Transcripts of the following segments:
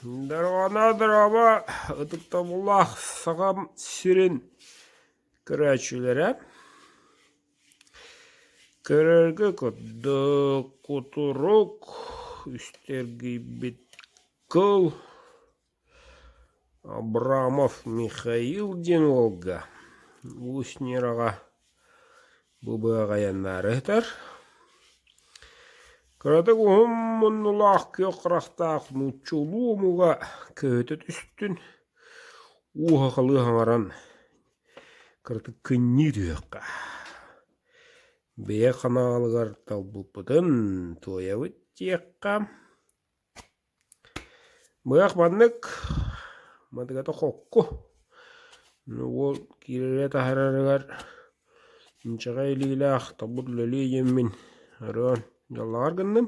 Дороҕоно дорообо, ытыктабыллаах Сахам сирин көрөөччүлэрэ. Көрөргө курдук кутурук, үстэргийбит кыл Абрамов Михаил диэн уолга Уус Ньараҕа бу быаҕайаннаары сытар. Кыратык уһун муннулаах күөх харахтаах нууччалыы омуга көһүтэ түстүн, уу сахалыы саҥаран кыратык кынньыы түһүөххэ. Бэйэ ханаалыгар талбыппытын туойабыт диэххэ. Быһах маннык, мадыгата хокку, уол киирэрэ-таһаарарыгар инчэҕэй илиилээх талбыт үлэлиэ диэммин арыан дьаллаҕар гынным.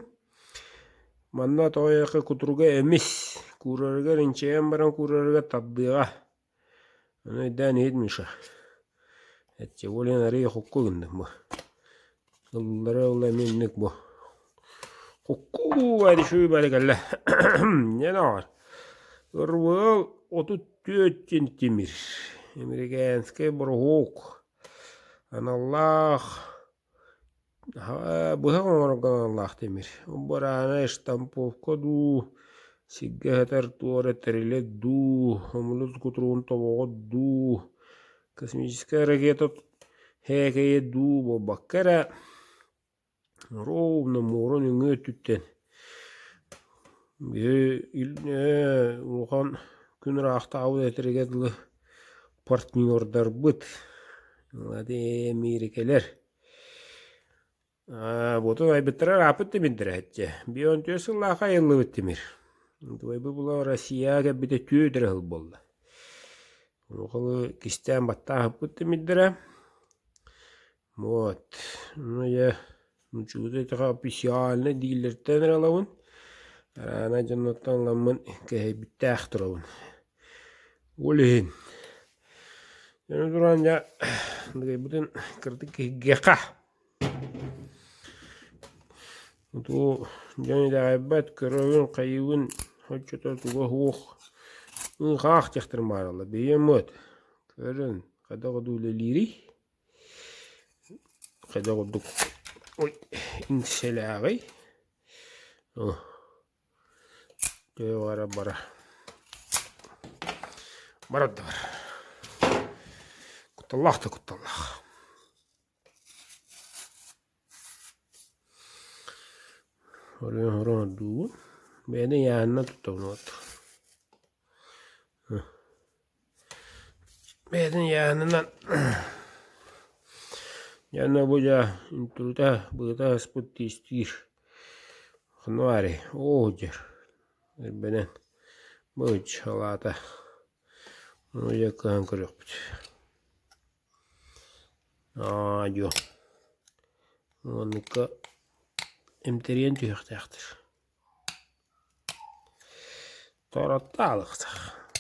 Манна тоҕо диэтэххэ кутуруга эмис, куурарыгар инчэйэн баран куурарыгар тардыаҕа. Ону өйдөөн иһит Миша, Эччэ арыый хокку гынным бу. Ыллара ылла эмиэ инник бу. Хокку үчүгэй бары кэллэ. Дьэ доҕор, ырбыал 34 тимир, американскай бороһуок, аналлаах Быһах оҥорорго аналлаах тимир. Быраана штамповка дуу, сиргэ сытар туора тэрилэ дуу, хомунус кутуругун тобоҕо дуу, космическай ракета һээкэйэ дуу буолбакка эрэ, ровно муора нөҥүө өттүттэн улахан күн ыраахтааҕы этэригэр дылы партнердарбыт Эмиэрикэлэр Буотун айбыттара ырааппыт тимирдэрэ һэччэ. 54 сыллаахха айыллыбыт тимир. Дуойбу була Россияҕа кэлбитэ түөрт эрэ сыл буолла. Онуоха кистээн баттааһыппыт тимирдэрэ. Вот. Ну я нуччалыы эттэххэ официально дииллэртэн эрэ ылабын. Араана дьоннортон ыламмын кэһэйбиттээх турабын. Ол иһин Дьону туран дьэ дыгыйбытын кыратык киһиргиэххэ. Туу дьон итэҕэйбэт, көрөбүн, хайыыбын, оччото туга суох ыҥхаах диэхтэрин баараллар. Бэйэм уот көрөн хайдах курдук үлэлиирий, хайдах курдук ой иҥсэлээҕий Бара бара барар да бар. Кутталлаах да кутталлаах. Оройон орон ордуубун. Бэйэни ыйааһынынан туттабын вот. Бэйэтин ыйааһынынан дьэ бу дьэ үнтүрүтэ быыта ыспыт тиистиир Ханвари оо дьэр эрбэнэн быч халаата ону дьэ кыһан көрүөхпүт аа дьуо оннукка эмтэрийэн түһүөхтээхтэр Тороттаалыктах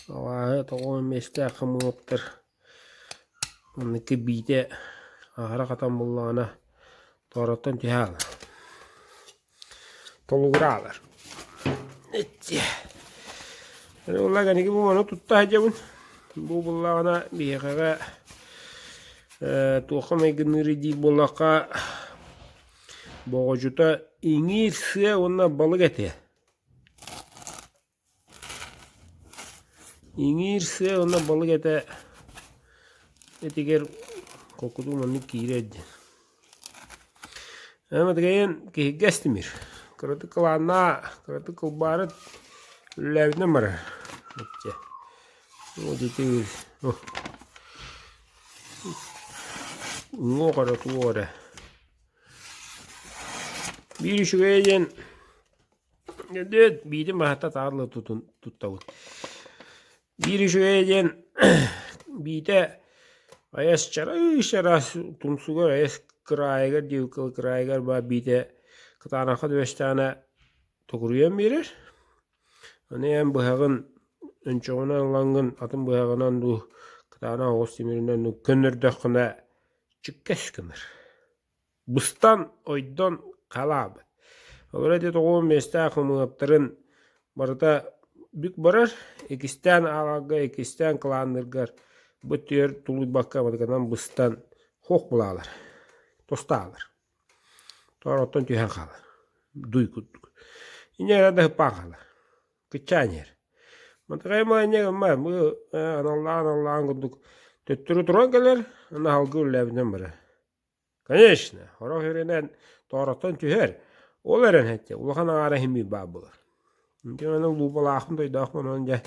Алааһы тоҕо миэстээх хомуоптар оннука биитэ аһара хатан буллаҕына тоороттон түһэ хаалар толугураалар Уоллаах эниги бу маны тутта сылдьабын бу буллаҕына биһиэхэҕэ туохха майгынныырый диир буоллахха боҕодьута иҥиир сыа уонна балык этэ Иҥиир сыа уонна балык этэ этигэр холкутук маннык киирэр диэн. Эн киһиргэс тимир. Кыратык кылааннаа, кыратык кылбаарыт үлэлээбитинэн барар. Чэ. Вот ити уҥуох эрэ туох эрэ. Биир үчүгэйэ диэн Биирин баһата таалла туттабын. Биир үчүгэйэ диэн биитэ айас чарай-чараас тумсугар айас кыраайыгар диэбиккэ кыраайыгар баар биитэ кытаанахха түбэстэҕинэ токуруйан биэрэр. Аны эн быһаҕын өнчөҕүнэн ылаҥҥын атын быһаҕынан дуу кытаанах оҕус тимиринэн дуу көннөрдөххүнэ чиккэс гынар. Быстан, ойдон халаабыт. Олор ити тоҕуон миэстээх ымыһаптарын барыта бүк барар, иккистээн ааҕарга, иккистээн кылаанныыргар бу өттүгэр тулуйбакка мадыканан быстан хуох булаалар, тостаалар. Тоороттон түһэн хаалар, дуй курдук. Инньэ эрэ да ыппаан хаалар, кыччаан иһэр. Мантыкай маанньа гымма, бу аналлаан-аналлаан курдук төттөрү туран кэлэр, аны аһылгы үлэлээбитинэн барар. Конечно, сорох сиринэн тоороттон түһэр, ол эрэн һэттэ улахан аҥаара иһин баар буолар. Ити аны луупалаахпын тойдоохпун онон дьэ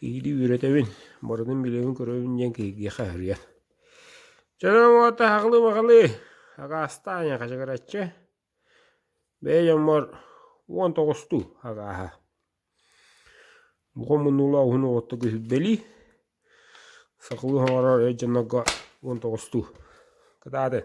киһилии үөрэтэбин, барытын билэбин-көрөбүн диэн киһиргиэхэ өһүргэн. Дьонум уота аҕылыы-маҕалыы, агаастаан хачыгыраччы, бэйэ дьоммор 19-туу агааһа. Бука муннулаах уһун уоттук күһүрбэлии, сахалыы оҥорор эр дьоннорго 19-туу. Кытаатын.